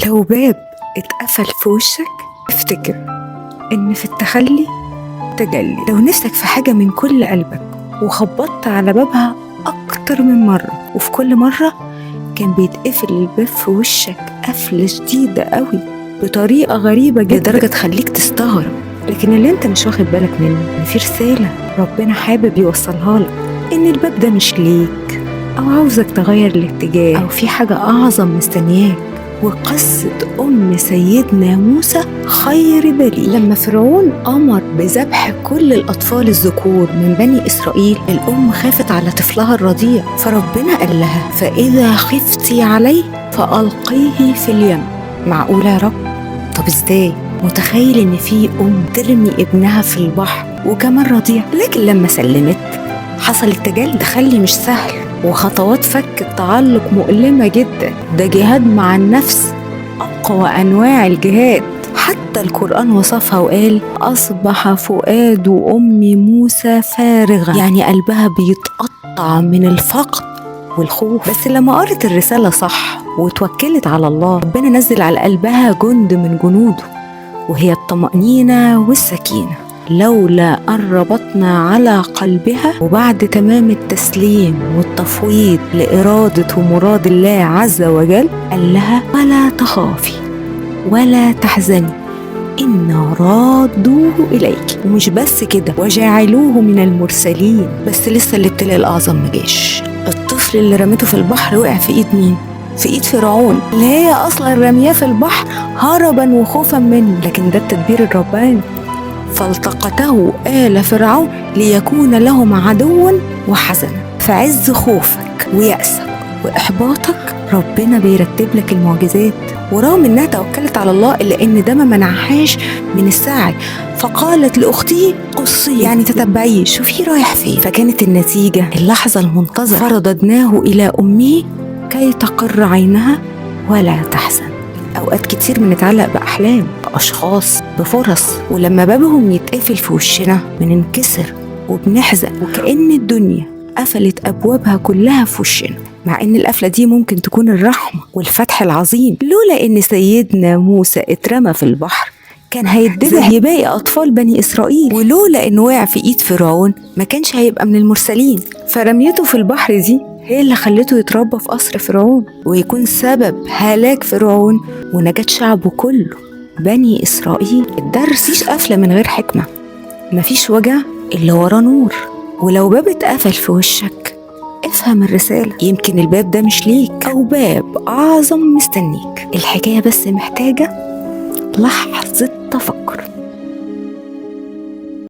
لو باب اتقفل في وشك افتكر إن في التخلي تجلي. لو نفسك في حاجة من كل قلبك وخبطت على بابها أكتر من مرة، وفي كل مرة كان بيتقفل الباب في وشك قفلة شديدة قوي بطريقة غريبة جدا لدرجة تخليك تستغرب، لكن اللي انت مش واخد بالك منه ان في رسالة ربنا حابب يوصلها لك، ان الباب ده مش ليك، او عاوزك تغير الاتجاه، او في حاجة اعظم مستنياك. وقصة أم سيدنا موسى خير دليل. لما فرعون أمر بذبح كل الأطفال الذكور من بني إسرائيل، الأم خافت على طفلها الرضيع، فربنا قال لها فإذا خفتي عليه فألقيه في اليم. معقولة يا رب؟ طب إزاي؟ متخيل إن في أم ترمي ابنها في البحر وكمان رضيع؟ لكن لما سلمت حصل التجلي. تخلي مش سهل، وخطوات فك التعلق مؤلمة جدا، ده جهاد مع النفس، أقوى أنواع الجهاد. حتى القرآن وصفها وقال أصبح فؤاد أم موسى فارغا، يعني قلبها بيتقطع من الفقد والخوف. بس لما قرت الرسالة صح وتوكلت على الله، ربنا نزل على قلبها جند من جنوده، وهي الطمأنينة والسكينة. لولا أن ربطنا على قلبها. وبعد تمام التسليم والتفويض لإرادة ومراد الله عز وجل، قال لها ولا تخافي ولا تحزني إنا رادوه إليك. ومش بس كده، وجعلوه من المرسلين. بس لسه الابتلاء الأعظم مجاش. الطفل اللي رميته في البحر وقع في إيد مين؟ في إيد فرعون، اللي هي أصلا رمياه في البحر هربا وخوفا منه. لكن ده التدبير الرباني. فالتقطه آل فرعون ليكون لهم عدوا وحزنا. في عز خوفك ويأسك وإحباطك ربنا بيرتب لك المعجزات. ورغم إنها توكلت على الله، إلا إن ده ما منعهاش من السعي. فقالت لأخته قصي، يعني تتبعيه، شوفي رايح فين. فكانت النتيجة اللحظة المنتظرة، فرددناه إلى أمه كي تقر عينها ولا تحزن. أوقات كتير بنتعلق بأحلام، بأشخاص، بفرص، ولما بابهم يتقفل في وشنا بننكسر وبنحزن، وكأن الدنيا قفلت أبوابها كلها في وشنا، مع إن القفلة دي ممكن تكون الرحمة والفتح العظيم. لولا إن سيدنا موسى اترمى في البحر كان هيتذبح زي باقي أطفال بني إسرائيل، ولولا إنه وقع في إيد فرعون ما كانش هيبقى من المرسلين. فرميته في البحر دي هي اللي خلته يتربى في قصر فرعون، ويكون سبب هلاك فرعون ونجاة شعبه كله بني إسرائيل. الدرس: مفيش قفلة من غير حكمة، مفيش وجع اللي وراه نور. ولو باب اتقفل في وشك افهم الرسالة، يمكن الباب ده مش ليك، أو باب أعظم مستنيك. الحكاية بس محتاجة لحظة تفكر.